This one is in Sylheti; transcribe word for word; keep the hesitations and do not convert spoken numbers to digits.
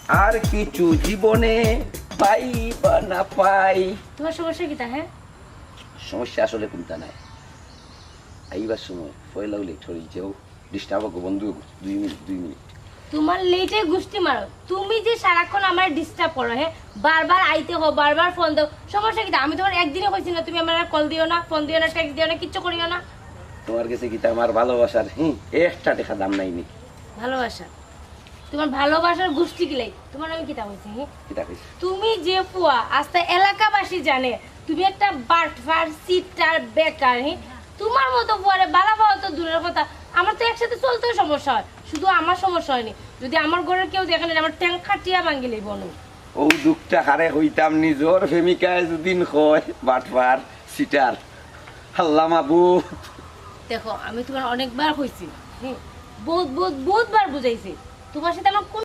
আর কিছু জীবনে পাই বা না পাই। তোমার সমস্যা কিতা, হ্যাঁ? সমস্যা আসলে কুনতা নাই। আইবার সময় পয়লাউ লেট হয়ে যাও, ডিস্টার্ব হবো বন্ধু। দুই মিনিট, দুই মিনিট। তোমার লেটে গুষ্টি মারো। তুমি যে সারাক্ষণ আমার ডিস্টার্ব করো, হ্যাঁ, বারবার আইতে হো, বারবার ফোন দাও, সমস্যা কিতা? আমি তোমার একদিনও কইছি না তুমি আমার কল দিও না, ফোন দিও না, টেক্সট দিও না, কিচ্ছু করিও না? তোমার গেছে কিতা আমার ভালোবাসার, হুম, একটা টেকা দাম নাই নি। ভালোবাসা? তোমার ভালোবাসার গুষ্টি কিলাই? তোমার আমি কিতা কইছি, হ্যাঁ? কিতা কইছ? তুমি যে ফুয়া, আস্তা এলাকাবাসী জানে তুমি একটা বাটফার, চিটার, বেকার, হ্যাঁ? তোমার মতো ফুয়ারে বালা পাওয়া তো দূরের কথা, আমার তো একসাথে চলতেও সমস্যা হয়। শুধু আমার সমস্যা হয়নি, যদি আমার ঘরের কেউ দেখে না, আমার ট্যাং কাটিয়া ভাঙ্গি লইব নু। ও দুঃখটা হারে হইতাম, নিজর প্রেমিকায় যদিন কয় বাটপার, সিটার। আল্লাহ মাবুদ। দেখো, আমি তোমার অনেকবার কইছি, হ্যাঁ, বহুত বহুত বহুতবার বুঝাইছি, তোমার সাথে আমার কোনো